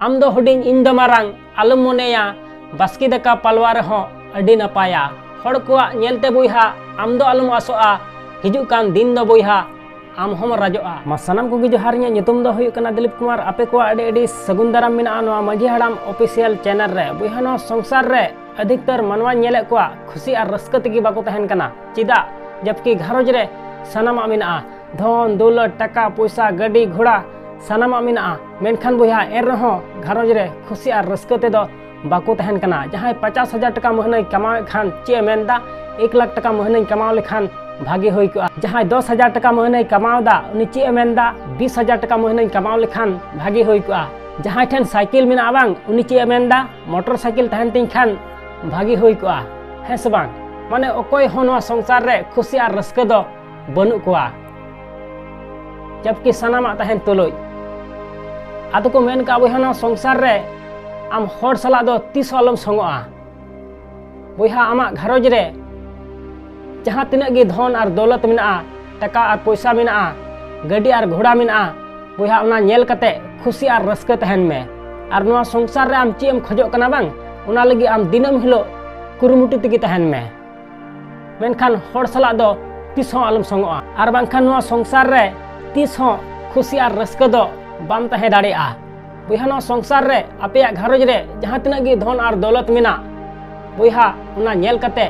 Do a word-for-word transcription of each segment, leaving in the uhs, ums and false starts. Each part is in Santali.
ᱟᱢ ᱫᱚ ᱦᱩᱰᱤᱧ, ᱤᱧ ᱫᱚ ᱢᱟᱨᱟᱝ, ᱟᱞᱚᱢ ᱢᱚᱱᱮᱭᱟ ᱵᱟᱥᱠᱮ ᱫᱟᱠᱟ ᱯᱟᱞᱣᱟ ᱨᱮᱦᱚᱸ ᱟᱹᱰᱤ ᱱᱟᱯᱟᱭᱟ᱾ ᱦᱚᱲ ᱠᱚᱣᱟᱜ ᱧᱮᱞᱛᱮ ᱵᱚᱭᱦᱟ, ᱟᱢ ᱫᱚ ᱟᱞᱚᱢ ᱟᱥᱚᱜᱼᱟ, ᱦᱤᱡᱩᱜ ᱠᱟᱱ ᱫᱤᱱ ᱫᱚ ᱵᱚᱭᱦᱟ ᱟᱢ ᱦᱚᱸᱢ ᱨᱟᱡᱚᱜᱼᱟ᱾ ᱢᱟ ᱥᱟᱱᱟᱢ ᱠᱚᱜᱮ ᱡᱚᱦᱟᱨ, ᱤᱧᱟᱹᱜ ᱧᱩᱛᱩᱢ ᱫᱚ ᱦᱩᱭᱩᱜ ᱠᱟᱱᱟ ᱫᱤᱞᱤᱯ ᱠᱩᱢᱟᱨ᱾ ᱟᱯᱮ ᱠᱚᱣᱟᱜ ᱟᱹᱰᱤ ᱟᱹᱰᱤ ᱥᱟᱹᱜᱩᱱ ᱫᱟᱨᱟᱢ ᱢᱮᱱᱟᱜᱼᱟ ᱱᱚᱣᱟ ᱢᱟᱹᱡᱷᱤ ᱦᱟᱲᱟᱢ ᱚᱯᱷᱤᱥᱤᱭᱟᱞ ᱪᱮᱱᱮᱞ ᱨᱮ᱾ ᱵᱚᱭᱦᱟ, ᱱᱚᱣᱟ ᱥᱚᱝᱥᱟᱨ ᱨᱮ ᱟᱹᱫᱷᱤᱠᱛᱟᱨ ᱢᱟᱱᱣᱟᱧ ᱧᱮᱞᱮᱫ ᱠᱚᱣᱟ ᱠᱷᱩᱥᱤ ᱟᱨ ᱨᱟᱹᱥᱠᱟᱹ ᱛᱮᱜᱮ ᱵᱟᱠᱚ ᱛᱟᱦᱮᱱ ᱠᱟᱱᱟ᱾ ᱪᱮᱫᱟᱜ? ᱡᱚᱵᱠᱤ ᱜᱷᱟᱨᱚᱸᱡᱽ ᱨᱮ ᱥᱟᱱᱟᱢᱟᱜ ᱢᱮᱱᱟᱜᱼᱟ, ᱫᱷᱚᱱ ᱫᱚᱣᱞᱚᱛ, ᱴᱟᱠᱟ ᱯᱚᱭᱥᱟ, ᱜᱟᱹᱰᱤ ᱜᱷᱚᱲᱟ, ᱥᱟᱱᱟᱢᱟᱜ ᱢᱮᱱᱟᱜᱼᱟ᱾ ᱢᱮᱱᱠᱷᱟᱱ ᱵᱚᱭᱦᱟ, ᱮᱱ ᱨᱮᱦᱚᱸ ᱜᱷᱟᱨᱚᱸᱡᱽ ᱨᱮ ᱠᱷᱩᱥᱤ ᱟᱨ ᱨᱟᱹᱥᱠᱟᱹ ᱛᱮᱫᱚ ᱵᱟᱠᱚ ᱛᱟᱦᱮᱱ ᱠᱟᱱᱟ᱾ ᱡᱟᱦᱟᱸᱭ ᱯᱚᱪᱟᱥ ᱦᱟᱡᱟᱨ ᱴᱟᱠᱟ ᱢᱟᱹᱦᱱᱟᱹᱭ ᱠᱟᱢᱟᱣᱮᱫ ᱠᱷᱟᱱ ᱪᱮᱫ ᱮ ᱢᱮᱱᱫᱟ? ᱮᱠ ᱞᱟᱠᱷ ᱴᱟᱠᱟ ᱢᱟᱹᱦᱱᱟᱹᱧ ᱠᱟᱢᱟᱣ ᱞᱮᱠᱷᱟᱱ ᱵᱷᱟᱜᱮ ᱦᱩᱭ ᱠᱚᱜᱼᱟ᱾ ᱡᱟᱦᱟᱸᱭ ᱫᱚᱥ ᱦᱟᱡᱟᱨ ᱴᱟᱠᱟ ᱢᱟᱹᱦᱱᱟᱹᱭ ᱠᱟᱢᱟᱣ ᱮᱫᱟ, ᱩᱱᱤ ᱪᱮᱫ ᱮ ᱢᱮᱱᱫᱟ? ᱵᱤᱥ ᱦᱟᱡᱟᱨ ᱴᱟᱠᱟ ᱢᱟᱹᱦᱱᱟᱹᱧ ᱠᱟᱢᱟᱣ ᱞᱮᱠᱷᱟᱱ ᱵᱷᱟᱜᱮ ᱦᱩᱭ ᱠᱚᱜᱼᱟ᱾ ᱡᱟᱦᱟᱸᱭ ᱴᱷᱮᱱ ᱥᱟᱭᱠᱮᱞ ᱢᱮᱱᱟᱜᱼᱟ ᱵᱟᱝ, ᱩᱱᱤ ᱪᱮᱫ ᱮ ᱢᱮᱱᱫᱟ? ᱢᱚᱴᱚᱨ ᱥᱟᱭᱠᱮᱞ ᱛᱟᱦᱮᱱ ᱛᱤᱧ ᱠᱷᱟᱱ ᱵᱷᱟᱜᱮ ᱦᱩᱭ ᱠᱚᱜᱼᱟ, ᱦᱮᱸ ᱥᱮ ᱵᱟᱝ? ᱢᱟᱱᱮ, ᱚᱠᱚᱭ ᱦᱚᱸ ᱱᱚᱣᱟ ᱥᱚᱝᱥᱟᱨ ᱨᱮ ᱠᱷᱩᱥᱤ ᱟᱨ ᱨᱟᱹᱥᱠᱟᱹ ᱫᱚ ᱵᱟᱹᱱᱩᱜ ᱠᱚᱣᱟ, ᱡᱚᱵᱠᱤ ᱥᱟᱱᱟᱢᱟᱜ ᱛᱟᱦᱮᱱ ᱛᱩᱞᱩᱡ᱾ ᱟᱫᱚ ᱠᱚ ᱢᱮᱱ ᱠᱟᱜᱼᱟ, ᱵᱚᱭᱦᱟ, ᱱᱚᱣᱟ ᱥᱚᱝᱥᱟᱨ ᱨᱮ ᱟᱢ ᱦᱚᱲ ᱥᱟᱞᱟᱜ ᱫᱚ ᱛᱤᱥ ᱦᱚᱸ ᱟᱞᱚᱢ ᱥᱚᱝᱚᱜᱼᱟ᱾ ᱵᱚᱭᱦᱟ, ᱟᱢᱟᱜ ᱜᱷᱟᱨᱚᱸᱡᱽ ᱨᱮ ᱡᱟᱦᱟᱸ ᱛᱤᱱᱟᱹᱜ ᱜᱮ ᱫᱷᱚᱱ ᱟᱨ ᱫᱚᱞᱚᱛ ᱢᱮᱱᱟᱜᱼᱟ, ᱴᱟᱠᱟ ᱟᱨ ᱯᱚᱭᱥᱟ ᱢᱮᱱᱟᱜᱼᱟ, ᱜᱟᱹᱰᱤ ᱟᱨ ᱜᱷᱚᱲᱟ ᱢᱮᱱᱟᱜᱼᱟ, ᱵᱚᱭᱦᱟ, ᱚᱱᱟ ᱧᱮᱞ ᱠᱟᱛᱮ ᱠᱷᱩᱥᱤ ᱟᱨ ᱨᱟᱹᱥᱠᱟᱹ ᱛᱟᱦᱮᱱ ᱢᱮ᱾ ᱟᱨ ᱱᱚᱣᱟ ᱥᱚᱝᱥᱟᱨ ᱨᱮ ᱟᱢ ᱪᱮᱫ ᱮᱢ ᱠᱷᱚᱡᱚᱜ ᱠᱟᱱᱟ ᱵᱟᱝ, ᱚᱱᱟ ᱞᱟᱹᱜᱤᱫ ᱟᱢ ᱫᱤᱱᱟᱹᱢ ᱦᱤᱞᱳᱜ ᱠᱩᱨᱩᱢᱩᱴᱩ ᱛᱮᱜᱮ ᱛᱟᱦᱮᱱ ᱢᱮ᱾ ᱢᱮᱱᱠᱷᱟᱱ ᱦᱚᱲ ᱥᱟᱞᱟᱜ ᱫᱚ ᱛᱤᱥ ᱦᱚᱸ ᱟᱞᱚᱢ ᱥᱚᱝᱚᱜᱼᱟ, ᱟᱨ ᱵᱟᱝᱠᱷᱟᱱ ᱱᱚᱣᱟ ᱥᱚᱝᱥᱟᱨ ᱨᱮ ᱛᱤᱥ ᱦᱚᱸ ᱠᱷᱩᱥᱤ ᱟᱨ ᱨᱟᱹᱥᱠᱟᱹ ᱫᱚ ᱵᱟᱢ ᱛᱟᱦᱮᱸ ᱫᱟᱲᱮᱭᱟᱜᱼᱟ᱾ ᱵᱚᱭᱦᱟ, ᱱᱚᱣᱟ ᱥᱚᱝᱥᱟᱨ ᱨᱮ ᱟᱯᱮᱭᱟᱜ ᱜᱷᱟᱨᱚᱸᱡᱽ ᱨᱮ ᱡᱟᱦᱟᱸ ᱛᱤᱱᱟᱹᱜ ᱜᱮ ᱫᱷᱚᱱ ᱟᱨ ᱫᱚᱞᱚᱛ ᱢᱮᱱᱟᱜ, ᱵᱚᱭᱦᱟ, ᱚᱱᱟ ᱧᱮᱞ ᱠᱟᱛᱮ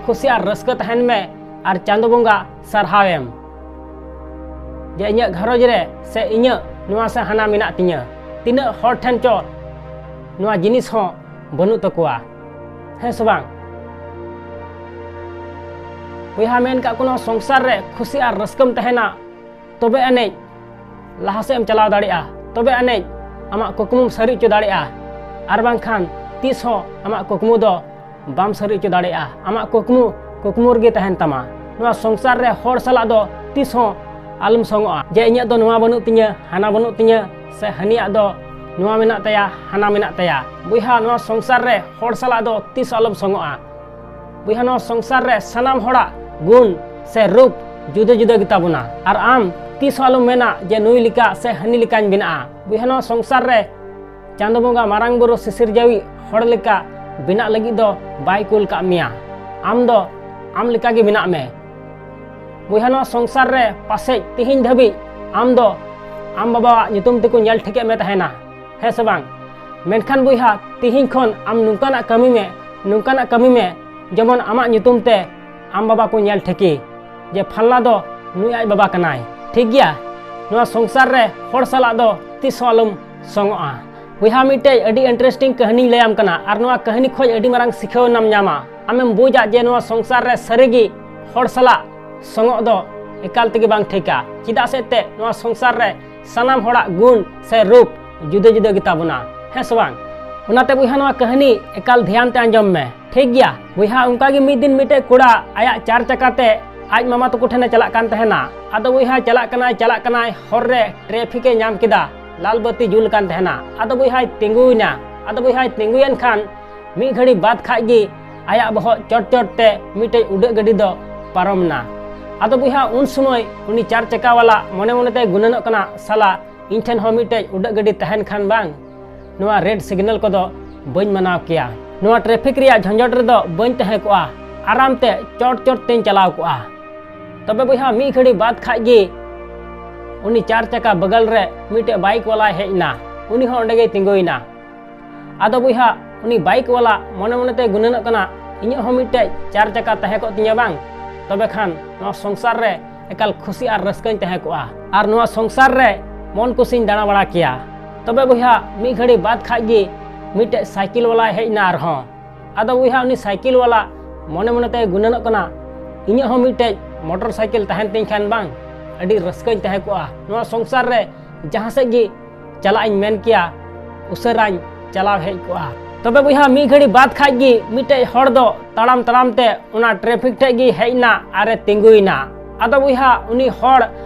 ᱠᱷᱩᱥᱤ ᱟᱨ ᱨᱟᱹᱥᱠᱟᱹ ᱛᱟᱦᱮᱱ ᱢᱮ ᱟᱨ ᱪᱟᱸᱫᱚ ᱵᱚᱸᱜᱟ ᱥᱟᱨᱦᱟᱣ ᱮᱢ ᱡᱮ ᱤᱧᱟᱹᱜ ᱜᱷᱟᱨᱚᱸᱡᱽ ᱨᱮ ᱥᱮ ᱤᱧᱟᱹᱜ ᱱᱚᱣᱟ ᱥᱮ ᱦᱟᱱᱟ ᱢᱮᱱᱟᱜ ᱛᱤᱧᱟᱹ᱾ ᱛᱤᱱᱟᱹᱜ ᱦᱚᱲ ᱴᱷᱮᱱ ᱪᱚ ᱱᱚᱣᱟ ᱡᱤᱱᱤᱥ ᱦᱚᱸ ᱵᱟᱹᱱᱩᱜ ᱛᱟᱠᱚᱣᱟ, ᱦᱮᱸ ᱥᱮ ᱵᱟᱝ? ᱵᱚᱭᱦᱟ, ᱢᱮᱱ ᱠᱟᱜ ᱠᱚ, ᱱᱚᱣᱟ ᱥᱚᱝᱥᱟᱨ ᱨᱮ ᱠᱷᱩᱥᱤ ᱟᱨ ᱨᱟᱹᱥᱠᱟᱹᱢ ᱛᱟᱦᱮᱱᱟ, ᱛᱚᱵᱮ ᱟᱹᱱᱤᱡ ᱞᱟᱦᱟ ᱥᱮᱫ ᱮᱢ ᱪᱟᱞᱟᱣ ᱫᱟᱲᱮᱭᱟᱜᱼᱟ, ᱛᱚᱵᱮ ᱟᱹᱱᱤᱡ ᱟᱢᱟᱜ ᱠᱩᱠᱢᱩᱢ ᱥᱟᱹᱨᱤ ᱦᱚᱪᱚ ᱫᱟᱲᱮᱭᱟᱜᱼᱟ᱾ ᱟᱨ ᱵᱟᱝᱠᱷᱟᱱ ᱛᱤᱥ ᱦᱚᱸ ᱟᱢᱟᱜ ᱠᱩᱠᱢᱩ ᱫᱚ ᱵᱟᱢ ᱥᱟᱹᱨᱤ ᱦᱚᱪᱚ ᱫᱟᱲᱮᱭᱟᱜᱼᱟ᱾ ᱟᱢᱟᱜ ᱠᱩᱠᱢᱩ ᱠᱩᱠᱢᱩ ᱨᱮᱜᱮ ᱛᱟᱦᱮᱱ ᱛᱟᱢᱟ᱾ ᱱᱚᱣᱟ ᱥᱚᱝᱥᱟᱨ ᱨᱮ ᱦᱚᱲ ᱥᱟᱞᱟᱜ ᱫᱚ ᱛᱤᱥ ᱦᱚᱸ ᱟᱞᱚᱢ ᱥᱚᱝᱚᱜᱼᱟ ᱡᱮ ᱤᱧᱟᱹᱜ ᱫᱚ ᱱᱚᱣᱟ ᱵᱟᱹᱱᱩᱜ ᱛᱤᱧᱟᱹ, ᱦᱟᱱᱟ ᱵᱟᱹᱱᱩᱜ ᱛᱤᱧᱟᱹ, ᱥᱮ ᱦᱟᱹᱱᱤᱭᱟᱜ ᱫᱚ ᱱᱚᱣᱟ ᱢᱮᱱᱟᱜ ᱛᱟᱭᱟ, ᱦᱟᱱᱟ ᱢᱮᱱᱟᱜ ᱛᱟᱭᱟ᱾ ᱵᱚᱭᱦᱟ, ᱱᱚᱣᱟ ᱥᱚᱝᱥᱟᱨ ᱨᱮ ᱦᱚᱲ ᱥᱟᱞᱟᱜ ᱫᱚ ᱛᱤᱥ ᱟᱞᱚᱢ ᱥᱚᱝᱚᱜᱼᱟ᱾ ᱵᱚᱭᱦᱟ, ᱱᱚᱣᱟ ᱥᱚᱝᱥᱟᱨ ᱨᱮ ᱥᱟᱱᱟᱢ ᱦᱚᱲᱟᱜ ᱜᱩᱱ ᱥᱮ ᱨᱩᱯ ᱡᱩᱫᱟᱹ ᱡᱩᱫᱟᱹ ᱜᱮᱛᱟ ᱵᱚᱱᱟ᱾ ᱟᱨ ᱟᱢ ᱛᱤᱥ ᱦᱚᱸ ᱟᱞᱚᱢ ᱢᱮᱱᱟ ᱡᱮ ᱱᱩᱭ ᱞᱮᱠᱟ ᱥᱮ ᱦᱟᱹᱱᱤ ᱞᱮᱠᱟᱧ ᱵᱮᱱᱟᱜᱼᱟ᱾ ᱵᱚᱭᱦᱟ, ᱱᱚᱣᱟ ᱥᱚᱝᱥᱟᱨ ᱨᱮ ᱪᱟᱸᱫᱚ ᱵᱚᱸᱜᱟ ᱢᱟᱨᱟᱝ ᱵᱩᱨᱩ ᱥᱤᱥᱤᱨᱡᱟᱹᱣᱤᱡ ᱦᱚᱲ ᱞᱮᱠᱟ ᱵᱮᱱᱟᱜ ᱞᱟᱹᱜᱤᱫ ᱫᱚ ᱵᱟᱭ ᱠᱩᱞ ᱠᱟᱜ ᱢᱮᱭᱟ᱾ ᱟᱢ ᱫᱚ ᱟᱢ ᱞᱮᱠᱟ ᱜᱮ ᱢᱮᱱᱟᱜ ᱢᱮ᱾ ᱵᱚᱭᱦᱟ, ᱱᱚᱣᱟ ᱥᱚᱝᱥᱟᱨ ᱨᱮ ᱯᱟᱥᱮᱡ ᱛᱤᱦᱤᱧ ᱫᱷᱟᱹᱵᱤᱡ ᱟᱢ ᱫᱚ ᱟᱢ ᱵᱟᱵᱟᱣᱟᱜ ᱧᱩᱛᱩᱢ ᱛᱮᱠᱚ ᱧᱮᱞ ᱴᱷᱤᱠᱮᱫ ᱢᱮ ᱛᱟᱦᱮᱱᱟ, ᱦᱮᱸ ᱥᱮ ᱵᱟᱝ? ᱢᱮᱱᱠᱷᱟᱱ ᱵᱚᱭᱦᱟ, ᱛᱤᱦᱤᱧ ᱠᱷᱚᱱ ᱟᱢ ᱱᱚᱝᱠᱟᱱᱟᱜ ᱠᱟᱹᱢᱤ ᱢᱮ, ᱱᱚᱝᱠᱟᱱᱟᱜ ᱠᱟᱹᱢᱤ ᱢᱮ, ᱡᱮᱢᱚᱱ ᱟᱢᱟᱜ ᱧᱩᱛᱩᱢ ᱛᱮ ᱟᱢ ᱵᱟᱵᱟ ᱠᱚ ᱧᱮᱞ ᱴᱷᱤᱠᱮ ᱡᱮ ᱯᱷᱟᱞᱱᱟ ᱫᱚ ᱱᱩᱭ ᱟᱡ ᱵᱟᱵᱟ ᱠᱟᱱᱟᱭ᱾ ᱴᱷᱤᱠ ᱜᱮᱭᱟ, ᱱᱚᱣᱟ ᱥᱚᱝᱥᱟᱨ ᱨᱮ ᱦᱚᱲ ᱥᱟᱞᱟᱜ ᱫᱚ ᱛᱤᱥ ᱦᱚᱸ ᱟᱞᱚᱢ ᱥᱚᱝᱚᱜᱼᱟ᱾ ᱵᱚᱭᱦᱟ, ᱢᱤᱫᱴᱮᱡ ᱟᱹᱰᱤ interesting ᱠᱟᱹᱦᱱᱤᱧ ᱞᱟᱹᱭᱟᱢ ᱠᱟᱱᱟ, ᱟᱨ ᱱᱚᱣᱟ ᱠᱟᱹᱦᱱᱤ ᱠᱷᱚᱡ ᱟᱹᱰᱤ ᱢᱟᱨᱟᱝ ᱥᱤᱠᱷᱟᱹᱣ ᱮᱢ ᱧᱟᱢᱟ᱾ ᱟᱢᱮᱢ ᱵᱩᱡᱟ ᱡᱮ ᱱᱚᱣᱟ ᱥᱚᱝᱥᱟᱨ ᱨᱮ ᱥᱟᱹᱨᱤᱜᱮ ᱦᱚᱲ ᱥᱟᱞᱟᱜ ᱥᱚᱝᱚᱜ ᱫᱚ ᱮᱠᱟᱞ ᱛᱮᱜᱮ ᱵᱟᱝ ᱴᱷᱤᱠᱟ᱾ ᱪᱮᱫᱟᱜ ᱥᱮ ᱮᱱᱛᱮᱫ ᱱᱚᱣᱟ ᱥᱚᱝᱥᱟᱨ ᱨᱮ ᱥᱟᱱᱟᱢ ᱦᱚᱲᱟᱜ ᱜᱩᱱ ᱥᱮ ᱨᱩᱯ ᱡᱩᱫᱟᱹ ᱡᱩᱫᱟᱹ ᱜᱮᱛᱟ ᱵᱚᱱᱟ, ᱦᱮᱸ ᱥᱮ ᱵᱟᱝ? ᱚᱱᱟᱛᱮ ᱵᱚᱭᱦᱟ, ᱱᱚᱣᱟ ᱠᱟᱹᱦᱱᱤ ᱮᱠᱟᱞ ᱫᱷᱮᱭᱟᱱ ᱛᱮ ᱟᱸᱡᱚᱢ ᱢᱮ, ᱴᱷᱤᱠ ᱜᱮᱭᱟ? ᱵᱚᱭᱦᱟ, ᱚᱱᱠᱟ ᱜᱮ ᱢᱤᱫ ᱫᱤᱱ ᱢᱤᱫᱴᱮᱡ ᱠᱚᱲᱟ ᱟᱭᱟᱜ ᱪᱟᱨ ᱪᱟᱠᱟ ᱛᱮ ᱟᱡ ᱢᱟᱢᱟ ᱛᱟᱠᱚ ᱴᱷᱮᱱᱮ ᱪᱟᱞᱟᱜ ᱠᱟᱱ ᱛᱟᱦᱮᱱᱟ᱾ ᱟᱫᱚ ᱵᱚᱭᱦᱟ, ᱪᱟᱞᱟᱜ ᱠᱟᱱᱟᱭ, ᱪᱟᱞᱟᱜ ᱠᱟᱱᱟᱭ, ᱦᱚᱨ ᱨᱮ traffic ᱮ ᱧᱟᱢ ᱠᱮᱫᱟ, ᱞᱟᱞ ᱵᱟᱹᱛᱤ ᱡᱩᱞ ᱠᱟᱱ ᱛᱟᱦᱮᱱᱟ᱾ ᱟᱫᱚ ᱵᱚᱭᱦᱟᱭ ᱛᱤᱸᱜᱩᱭᱮᱱᱟ᱾ ᱟᱫᱚ ᱵᱚᱭᱦᱟᱭ ᱛᱤᱸᱜᱩᱭᱮᱱ ᱠᱷᱟᱱ ᱢᱤᱫ ᱜᱷᱟᱹᱲᱤ ᱵᱟᱫ ᱠᱷᱟᱡ ᱜᱮ ᱟᱭᱟᱜ ᱵᱚᱦᱚᱜ ᱪᱚᱴ ᱪᱚᱴ ᱛᱮ ᱢᱤᱫᱴᱮᱡ ᱩᱰᱟᱹᱜ ᱜᱟᱹᱰᱤ ᱫᱚ ᱯᱟᱨᱚᱢ ᱮᱱᱟ᱾ ᱟᱫᱚ ᱵᱚᱭᱦᱟ, ᱩᱱ ᱥᱚᱢᱚᱭ ᱩᱱᱤ ᱪᱟᱨ ᱪᱟᱠᱟ ᱣᱟᱞᱟ ᱢᱚᱱᱮ ᱢᱚᱱᱮ ᱛᱮ ᱜᱩᱱᱟᱹᱱᱚᱜ ᱠᱟᱱᱟ, ᱥᱟᱞᱟ, ᱤᱧ ᱴᱷᱮᱱ ᱦᱚᱸ ᱢᱤᱫᱴᱮᱡ ᱩᱰᱟᱹᱜ ᱜᱟᱹᱰᱤ ᱛᱟᱦᱮᱱ ᱠᱷᱟᱱ ᱵᱟᱝ, ᱱᱚᱣᱟ red signal ᱠᱚᱫᱚ ᱵᱟᱹᱧ ᱢᱟᱱᱟᱣ ᱠᱮᱭᱟ, ᱱᱚᱣᱟ traffic ᱨᱮᱭᱟᱜ ᱡᱷᱚᱸᱡᱚᱴ ᱨᱮᱫᱚ ᱵᱟᱹᱧ ᱛᱟᱦᱮᱸ ᱠᱚᱜᱼᱟ, ᱟᱨᱟᱢ ᱛᱮ ᱪᱚᱴ ᱪᱚᱴ ᱛᱮᱧ ᱪᱟᱞᱟᱣ ᱠᱚᱜᱼᱟ᱾ ᱛᱚᱵᱮ ᱵᱚᱭᱦᱟ, ᱢᱤᱫ ᱜᱷᱟᱹᱲᱤ ᱵᱟᱫ ᱠᱷᱟᱡ ᱜᱮ ᱩᱱᱤ ᱪᱟᱨ ᱪᱟᱠᱟ ᱵᱟᱜᱟᱞ ᱨᱮ ᱢᱤᱫᱴᱮᱡ bike ᱣᱟᱞᱟᱭ ᱦᱮᱡ ᱮᱱᱟ᱾ ᱩᱱᱤ ᱦᱚᱸ ᱚᱸᱰᱮ ᱜᱮᱭ ᱛᱤᱸᱜᱩᱭᱮᱱᱟ᱾ ᱟᱫᱚ ᱵᱚᱭᱦᱟ, ᱩᱱᱤ bike ᱣᱟᱞᱟ ᱢᱚᱱᱮ ᱢᱚᱱᱮ ᱛᱮ ᱜᱩᱱᱟᱹᱱᱚᱜ ᱠᱟᱱᱟ, ᱤᱧᱟᱹᱜ ᱦᱚᱸ ᱢᱤᱫᱴᱮᱡ ᱪᱟᱨ ᱪᱟᱠᱟ ᱛᱟᱦᱮᱸ ᱠᱚᱜ ᱛᱤᱧᱟᱹ ᱵᱟᱝ, ᱛᱚᱵᱮ ᱠᱷᱟᱱ ᱱᱚᱣᱟ ᱥᱚᱝᱥᱟᱨ ᱨᱮ ᱮᱠᱟᱞ ᱠᱷᱩᱥᱤ ᱟᱨ ᱨᱟᱹᱥᱠᱟᱹᱧ ᱛᱟᱦᱮᱸ ᱠᱚᱜᱼᱟ, ᱟᱨ ᱱᱚᱣᱟ ᱥᱚᱝᱥᱟᱨ ᱨᱮ ᱢᱚᱱ ᱠᱩᱥᱤᱧ ᱫᱟᱬᱟ ᱵᱟᱲᱟ ᱠᱮᱭᱟ᱾ ᱛᱚᱵᱮ ᱵᱚᱭᱦᱟ, ᱢᱤᱫ ᱜᱷᱟᱹᱲᱤ ᱵᱟᱫ ᱠᱷᱟᱡ ᱜᱮ ᱢᱤᱫᱴᱮᱡ ᱥᱟᱭᱠᱮᱞ ᱣᱟᱞᱟᱭ ᱦᱮᱡ ᱮᱱᱟ ᱟᱨᱦᱚᱸ᱾ ᱟᱫᱚ ᱵᱚᱭᱦᱟ, ᱩᱱᱤ ᱥᱟᱭᱠᱮᱞ ᱣᱟᱞᱟ ᱢᱚᱱᱮ ᱢᱚᱱᱮ ᱛᱮ ᱜᱩᱱᱟᱹᱱᱚᱜ ᱠᱟᱱᱟ, ᱤᱧᱟᱹᱜ ᱦᱚᱸ ᱢᱤᱫᱴᱮᱡ motorcycle ᱛᱟᱦᱮᱱ ᱛᱤᱧ ᱠᱷᱟᱱ ᱵᱟᱝ, ᱟᱹᱰᱤ ᱨᱟᱹᱥᱠᱟᱹᱧ ᱛᱟᱦᱮᱸ ᱠᱚᱜᱼᱟ᱾ ᱱᱚᱣᱟ ᱥᱚᱝᱥᱟᱨ ᱨᱮ ᱡᱟᱦᱟᱸ ᱥᱮᱫ ᱜᱮ ᱪᱟᱞᱟᱜ ᱤᱧ ᱢᱮᱱ ᱠᱮᱭᱟ, ᱩᱥᱟᱹᱨᱟᱧ ᱪᱟᱞᱟᱣ ᱦᱮᱡ ᱠᱚᱜᱼᱟ᱾ ᱛᱚᱵᱮ ᱵᱚᱭᱦᱟ, ᱢᱤᱫ ᱜᱷᱟᱹᱲᱤ ᱵᱟᱫ ᱠᱷᱟᱡ ᱜᱮ ᱢᱤᱫᱴᱮᱡ ᱦᱚᱲ ᱫᱚ ᱛᱟᱲᱟᱢ ᱛᱟᱲᱟᱢ ᱛᱮ ᱚᱱᱟ traffic ᱴᱷᱮᱡ ᱜᱮ ᱦᱮᱡ ᱮᱱᱟ ᱟᱨᱮ ᱛᱤᱸᱜᱩᱭᱮᱱᱟ᱾ ᱟᱫᱚ ᱵᱚᱭᱦᱟ, ᱩᱱᱤ ᱦᱚᱲ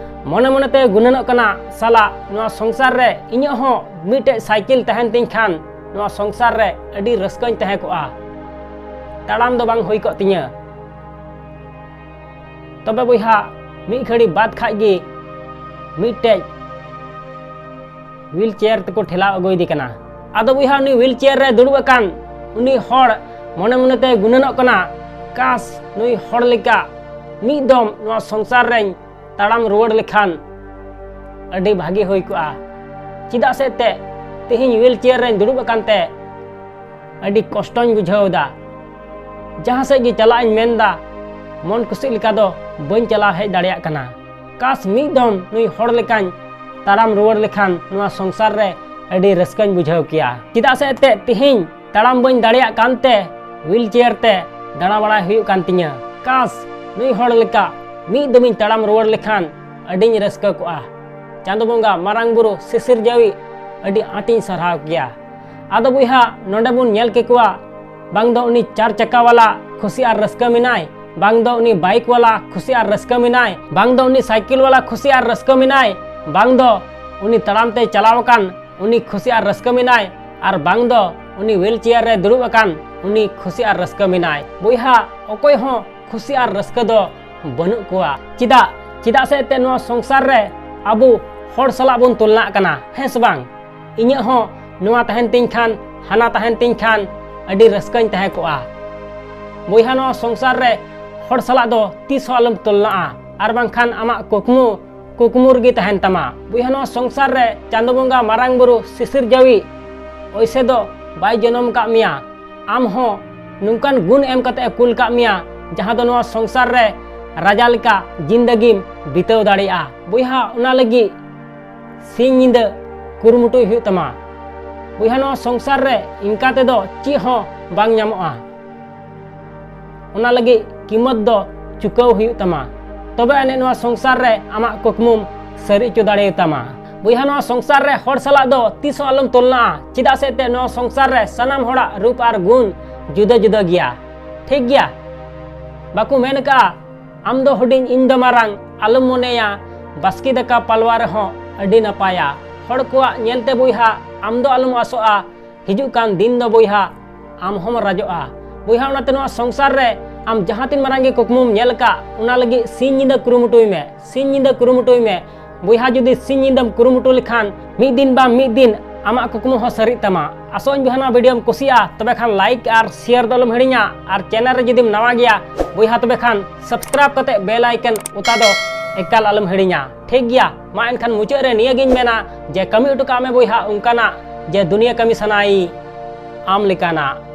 ᱢᱚᱱᱮ ᱢᱚᱱᱮ ᱛᱮ ᱜᱩᱱᱟᱹᱱᱚᱜ ᱠᱟᱱᱟ, ᱥᱟᱞᱟ, ᱱᱚᱣᱟ ᱥᱚᱝᱥᱟᱨ ᱨᱮ ᱤᱧᱟᱹᱜ ᱦᱚᱸ ᱢᱤᱫᱴᱮᱡ ᱥᱟᱭᱠᱮᱞ ᱛᱟᱦᱮᱱ ᱛᱤᱧ ᱠᱷᱟᱱ ᱱᱚᱣᱟ ᱥᱚᱝᱥᱟᱨ ᱨᱮ ᱟᱹᱰᱤ ᱨᱟᱹᱥᱠᱟᱹᱧ ᱛᱟᱦᱮᱸ ᱠᱚᱜᱼᱟ, ᱛᱟᱲᱟᱢ ᱫᱚ ᱵᱟᱝ ᱦᱩᱭ ᱠᱚᱜ ᱛᱤᱧᱟᱹ᱾ ᱛᱚᱵᱮ ᱵᱚᱭᱦᱟ, ᱢᱤᱫ ᱜᱷᱟᱹᱲᱤ ᱵᱟᱫ ᱠᱷᱟᱡ ᱜᱮ ᱢᱤᱫᱴᱮᱡ wheelchair ᱛᱮᱠᱚ ᱴᱷᱮᱞᱟᱣ ᱟᱹᱜᱩᱭᱮᱫᱮ ᱠᱟᱱᱟ᱾ ᱟᱫᱚ ᱵᱚᱭᱦᱟ, ᱩᱱᱤ ᱦᱩᱭᱤᱞ ᱪᱮᱭᱟᱨ ᱨᱮ ᱫᱩᱲᱩᱵ ᱟᱠᱟᱱ ᱩᱱᱤ ᱦᱚᱲ ᱢᱚᱱᱮ ᱢᱚᱱᱮᱛᱮ ᱜᱩᱱᱟᱹᱱᱚᱜ ᱠᱟᱱᱟ, ᱠᱟᱥ, ᱱᱩᱭ ᱦᱚᱲ ᱞᱮᱠᱟ ᱢᱤᱫ ᱫᱚᱢ ᱱᱚᱣᱟ ᱥᱚᱝᱥᱟᱨ ᱨᱮᱧ ᱛᱟᱲᱟᱢ ᱨᱩᱣᱟᱹᱲ ᱞᱮᱠᱷᱟᱱ ᱟᱹᱰᱤ ᱵᱷᱟᱹᱜᱤ ᱦᱩᱭ ᱠᱚᱜᱼᱟ᱾ ᱪᱮᱫᱟᱜ ᱥᱮ ᱮᱱᱛᱮᱫ ᱛᱮᱦᱮᱧ ᱦᱩᱭᱤᱞ ᱪᱮᱭᱟᱨ ᱨᱮᱧ ᱫᱩᱲᱩᱵ ᱟᱠᱟᱱ ᱛᱮ ᱟᱹᱰᱤ ᱠᱚᱥᱴᱚᱧ ᱵᱩᱡᱷᱟᱹᱣ ᱮᱫᱟ᱾ ᱡᱟᱦᱟᱸ ᱥᱮᱫ ᱜᱮ ᱪᱟᱞᱟᱜ ᱤᱧ ᱢᱮᱱᱫᱟ, ᱢᱚᱱ ᱠᱩᱥᱤ ᱞᱮᱠᱟ ᱫᱚ ᱵᱟᱹᱧ ᱪᱟᱞᱟᱣ ᱦᱮᱡ ᱫᱟᱲᱮᱭᱟᱜ ᱠᱟᱱᱟ᱾ ᱠᱟᱥ, ᱢᱤᱫ ᱫᱚᱢ ᱱᱩᱭ ᱦᱚᱲ ᱞᱮᱠᱟᱧ ᱛᱟᱲᱟᱢ ᱨᱩᱣᱟᱹᱲ ᱞᱮᱠᱷᱟᱱ ᱱᱚᱣᱟ ᱥᱚᱝᱥᱟᱨ ᱨᱮ ᱟᱹᱰᱤ ᱨᱟᱹᱥᱠᱟᱹᱧ ᱵᱩᱡᱷᱟᱹᱣ ᱠᱮᱭᱟ᱾ ᱪᱮᱫᱟᱜ ᱥᱮ ᱮᱱᱛᱮᱫ ᱛᱮᱦᱮᱧ ᱛᱟᱲᱟᱢ ᱵᱟᱹᱧ ᱫᱟᱲᱮᱭᱟᱜ ᱠᱟᱱᱛᱮ ᱦᱩᱭᱤᱞ ᱪᱮᱭᱟᱨ ᱛᱮ ᱫᱟᱬᱟ ᱵᱟᱲᱟᱭ ᱦᱩᱭᱩᱜ ᱠᱟᱱ ᱛᱤᱧᱟᱹ᱾ ᱠᱟᱥ, ᱱᱩᱭ ᱦᱚᱲ ᱞᱮᱠᱟ ᱢᱤᱫ ᱫᱚᱢᱤᱧ ᱛᱟᱲᱟᱢ ᱨᱩᱣᱟᱹᱲ ᱞᱮᱠᱷᱟᱱ ᱟᱹᱰᱤᱧ ᱨᱟᱹᱥᱠᱟᱹ ᱠᱚᱜᱼᱟ᱾ ᱪᱟᱸᱫᱚ ᱵᱚᱸᱜᱟ, ᱢᱟᱨᱟᱝ ᱵᱩᱨᱩ, ᱥᱤᱥᱤᱨ ᱡᱟᱹᱣᱤᱡ ᱟᱹᱰᱤ ᱟᱸᱴᱤᱧ ᱥᱟᱨᱦᱟᱣ ᱠᱮᱭᱟ᱾ ᱟᱫᱚ ᱵᱚᱭᱦᱟ, ᱱᱚᱰᱮ ᱵᱚᱱ ᱧᱮᱞ ᱠᱮᱠᱚᱣᱟ, ᱵᱟᱝ ᱫᱚ ᱩᱱᱤ ᱪᱟᱨ ᱪᱟᱠᱟ ᱣᱟᱞᱟ ᱠᱷᱩᱥᱤ ᱟᱨ ᱨᱟᱹᱥᱠᱟᱹ ᱢᱮᱱᱟᱭ, ᱵᱟᱝ ᱫᱚ ᱩᱱᱤ ᱵᱟᱭᱤᱠ ᱣᱟᱞᱟ ᱠᱷᱩᱥᱤ ᱟᱨ ᱨᱟᱹᱥᱠᱟᱹ ᱢᱮᱱᱟᱭ, ᱵᱟᱝ ᱫᱚ ᱩᱱᱤ ᱥᱟᱭᱠᱮᱞ ᱣᱟᱞᱟ ᱠᱷᱩᱥᱤ ᱟᱨ ᱨᱟᱹᱥᱠᱟᱹ ᱢᱮᱱᱟᱭ, ᱵᱟᱝ ᱫᱚ ᱩᱱᱤ ᱛᱟᱲᱟᱢ ᱛᱮᱭ ᱪᱟᱞᱟᱣ ᱟᱠᱟᱱ ᱩᱱᱤ ᱠᱷᱩᱥᱤ ᱟᱨ ᱨᱟᱹᱥᱠᱟᱹ ᱢᱮᱱᱟᱭ, ᱟᱨ ᱵᱟᱝ ᱫᱚ ᱩᱱᱤ ᱦᱩᱭᱤᱞ ᱪᱮᱭᱟᱨ ᱨᱮ ᱫᱩᱲᱩᱵ ᱟᱠᱟᱱ ᱩᱱᱤ ᱠᱷᱩᱥᱤ ᱟᱨ ᱨᱟᱹᱥᱠᱟᱹ ᱢᱮᱱᱟᱭ᱾ ᱵᱚᱭᱦᱟ, ᱚᱠᱚᱭ ᱦᱚᱸ ᱠᱷᱩᱥᱤ ᱟᱨ ᱨᱟᱹᱥᱠᱟᱹ ᱫᱚ ᱵᱟᱹᱱᱩᱜ ᱠᱚᱣᱟ᱾ ᱪᱮᱫᱟᱜ? ᱪᱮᱫᱟᱜ ᱥᱮ ᱮᱱᱛᱮᱫ ᱱᱚᱣᱟ ᱥᱚᱝᱥᱟᱨ ᱨᱮ ᱟᱵᱚ ᱦᱚᱲ ᱥᱟᱞᱟᱜ ᱵᱚᱱ ᱛᱩᱞᱱᱟᱜ ᱠᱟᱱᱟ, ᱦᱮᱸ ᱥᱮ ᱵᱟᱝ? ᱤᱧᱟᱹᱜ ᱦᱚᱸ ᱱᱚᱣᱟ ᱛᱟᱦᱮᱱ ᱛᱤᱧ ᱠᱷᱟᱱ, ᱦᱟᱱᱟ ᱛᱟᱦᱮᱱ ᱛᱤᱧ ᱠᱷᱟᱱ ᱟᱹᱰᱤ ᱨᱟᱹᱥᱠᱟᱹᱧ ᱛᱟᱦᱮᱸ ᱠᱚᱜᱼᱟ᱾ ᱵᱚᱭᱦᱟ, ᱱᱚᱣᱟ ᱥᱚᱝᱥᱟᱨ ᱨᱮ ᱦᱚᱲ ᱥᱟᱞᱟᱜ ᱫᱚ ᱛᱤᱥ ᱦᱚᱸ ᱟᱞᱚᱢ ᱛᱩᱞᱱᱟᱜᱼᱟ, ᱟᱨ ᱵᱟᱝᱠᱷᱟᱱ ᱟᱢᱟᱜ ᱠᱩᱠᱢᱩ ᱠᱩᱠᱢᱩ ᱨᱮᱜᱮ ᱛᱟᱦᱮᱱ ᱛᱟᱢᱟ᱾ ᱵᱚᱭᱦᱟ, ᱱᱚᱣᱟ ᱥᱚᱝᱥᱟᱨ ᱨᱮ ᱪᱟᱸᱫᱚ ᱵᱚᱸᱜᱟ, ᱢᱟᱨᱟᱝ ᱵᱩᱨᱩ, ᱥᱤᱥᱤᱨ ᱡᱟᱹᱣᱤᱡ ᱚᱭᱥᱮ ᱫᱚ ᱵᱟᱭ ᱡᱚᱱᱚᱢ ᱟᱠᱟᱫ ᱢᱮᱭᱟ᱾ ᱟᱢ ᱦᱚᱸ ᱱᱚᱝᱠᱟᱱ ᱜᱩᱱ ᱮᱢ ᱠᱟᱛᱮ ᱮ ᱠᱩᱞ ᱠᱟᱜ ᱢᱮᱭᱟ, ᱡᱟᱦᱟᱸ ᱫᱚ ᱱᱚᱣᱟ ᱥᱚᱝᱥᱟᱨ ᱨᱮ ᱨᱟᱡᱟ ᱞᱮᱠᱟ ᱡᱤᱱᱫᱟᱹᱜᱤᱢ ᱵᱤᱛᱟᱹᱣ ᱫᱟᱲᱮᱭᱟᱜᱼᱟ᱾ ᱵᱚᱭᱦᱟ, ᱚᱱᱟ ᱞᱟᱹᱜᱤᱫ ᱥᱤᱧ ᱧᱤᱫᱟᱹ ᱠᱩᱨᱩᱢᱩᱴᱩᱭ ᱦᱩᱭᱩᱜ ᱛᱟᱢᱟ᱾ ᱵᱚᱭᱦᱟ, ᱱᱚᱣᱟ ᱥᱚᱝᱥᱟᱨ ᱨᱮ ᱤᱱᱠᱟ ᱛᱮᱫᱚ ᱪᱮᱫ ᱦᱚᱸ ᱵᱟᱝ ᱧᱟᱢᱚᱜᱼᱟ᱾ ᱚᱱᱟ ᱞᱟᱹᱜᱤᱫ ᱠᱤᱢᱚᱛ ᱫᱚ ᱪᱩᱠᱟᱹᱣ ᱦᱩᱭᱩᱜ ᱛᱟᱢᱟ, ᱛᱚᱵᱮ ᱟᱹᱱᱤᱡ ᱱᱚᱣᱟ ᱥᱚᱝᱥᱟᱨ ᱨᱮ ᱟᱢᱟᱜ ᱠᱩᱠᱢᱩᱢ ᱥᱟᱹᱨᱤ ᱦᱚᱪᱚ ᱫᱟᱲᱮᱭᱟᱛᱟᱢᱟ᱾ ᱵᱚᱭᱦᱟ, ᱱᱚᱣᱟ ᱥᱚᱝᱥᱟᱨ ᱨᱮ ᱦᱚᱲ ᱥᱟᱞᱟᱜ ᱫᱚ ᱛᱤᱥ ᱦᱚᱸ ᱟᱞᱚᱢ ᱛᱩᱞᱱᱟᱜᱼᱟ, ᱪᱮᱫᱟᱜ ᱥᱮ ᱮᱱᱛᱮᱫ ᱱᱚᱣᱟ ᱥᱚᱝᱥᱟᱨ ᱨᱮ ᱥᱟᱱᱟᱢ ᱦᱚᱲᱟᱜ ᱨᱩᱯ ᱟᱨ ᱜᱩᱱ ᱡᱩᱫᱟᱹ ᱡᱩᱫᱟᱹ ᱜᱮᱭᱟ᱾ ᱴᱷᱤᱠ ᱜᱮᱭᱟ? ᱵᱟᱠᱚ ᱢᱮᱱ ᱟᱠᱟᱫᱼᱟ, ᱟᱢ ᱫᱚ ᱦᱩᱰᱤᱧ, ᱤᱧ ᱫᱚ ᱢᱟᱨᱟᱝ, ᱟᱞᱚᱢ ᱢᱚᱱᱮᱭᱟ ᱵᱟᱥᱠᱮ ᱫᱟᱠᱟ ᱯᱟᱞᱣᱟ ᱨᱮᱦᱚᱸ ᱟᱹᱰᱤ ᱱᱟᱯᱟᱭᱟ᱾ ᱦᱚᱲ ᱠᱚᱣᱟᱜ ᱧᱮᱞᱛᱮ ᱵᱚᱭᱦᱟ, ᱟᱢ ᱫᱚ ᱟᱞᱚᱢ ᱟᱥᱚᱜᱼᱟ, ᱦᱤᱡᱩᱜ ᱠᱟᱱ ᱫᱤᱱ ᱫᱚ ᱵᱚᱭᱦᱟ ᱟᱢ ᱦᱚᱸᱢ ᱨᱟᱡᱚᱜᱼᱟ᱾ ᱵᱚᱭᱦᱟ, ᱚᱱᱟᱛᱮ ᱱᱚᱣᱟ ᱥᱚᱝᱥᱟᱨ ᱨᱮ ᱟᱢ ᱡᱟᱦᱟᱸ ᱛᱤᱱ ᱢᱟᱨᱟᱝ ᱜᱮ ᱠᱩᱠᱢᱩᱢ ᱧᱮᱞ ᱟᱠᱟᱫ, ᱚᱱᱟ ᱞᱟᱹᱜᱤᱫ ᱥᱤᱧ ᱧᱤᱫᱟᱹ ᱠᱩᱨᱩᱢᱩᱴᱩᱭ ᱢᱮ, ᱥᱤᱧ ᱧᱤᱫᱟᱹ ᱠᱩᱨᱩᱢᱩᱴᱩᱭ ᱢᱮ᱾ ᱵᱚᱭᱦᱟ, ᱡᱩᱫᱤ ᱥᱤᱧ ᱧᱤᱫᱟᱹᱢ ᱠᱩᱨᱩᱢᱩᱴᱩ ᱞᱮᱠᱷᱟᱱ, ᱢᱤᱫ ᱫᱤᱱ ᱵᱟᱝ ᱢᱤᱫ ᱫᱤᱱ ᱟᱢᱟᱜ ᱠᱩᱠᱢᱩ ᱦᱚᱸ ᱥᱟᱹᱨᱤᱜ ᱛᱟᱢᱟ᱾ ᱟᱥᱚᱜ ᱟᱹᱧ ᱵᱚᱭᱦᱟ ᱱᱚᱣᱟ ᱵᱷᱤᱰᱤᱭᱳᱢ ᱠᱩᱥᱤᱭᱟᱜᱼᱟ, ᱛᱚᱵᱮ ᱠᱷᱟᱱ ᱞᱟᱭᱤᱠ ᱟᱨ ᱥᱮᱭᱟᱨ ᱫᱚ ᱟᱞᱚᱢ ᱦᱤᱲᱤᱧᱟ᱾ ᱟᱨ ᱪᱮᱱᱮᱞ ᱨᱮ ᱡᱩᱫᱤᱢ ᱱᱟᱣᱟ ᱜᱮᱭᱟ ᱵᱚᱭᱦᱟ, ᱛᱚᱵᱮ ᱠᱷᱟᱱ ᱥᱟᱵᱥᱠᱨᱟᱭᱤᱵ ᱠᱟᱛᱮ ᱵᱮᱞ ᱟᱭᱠᱚᱱ ᱚᱛᱟ ᱫᱚ ᱮᱠᱟᱞ ᱟᱞᱚᱢ ᱦᱤᱲᱤᱧᱟ᱾ ᱴᱷᱤᱠ ᱜᱮᱭᱟ, ᱢᱟ ᱮᱱᱠᱷᱟᱱ ᱢᱩᱪᱟᱹᱫ ᱨᱮ ᱱᱤᱭᱟᱹ ᱜᱤᱧ ᱢᱮᱱᱟ ᱡᱮ ᱠᱟᱹᱢᱤ ᱦᱚᱴᱚ ᱠᱟᱜ ᱢᱮ ᱵᱚᱭᱦᱟ ᱚᱱᱠᱟᱱᱟᱜ ᱡᱮ ᱫᱩᱱᱤᱭᱟᱹ ᱠᱟᱹᱢᱤ ᱥᱟᱱᱟᱭ ᱟᱢ ᱞᱮᱠᱟᱱᱟᱜ᱾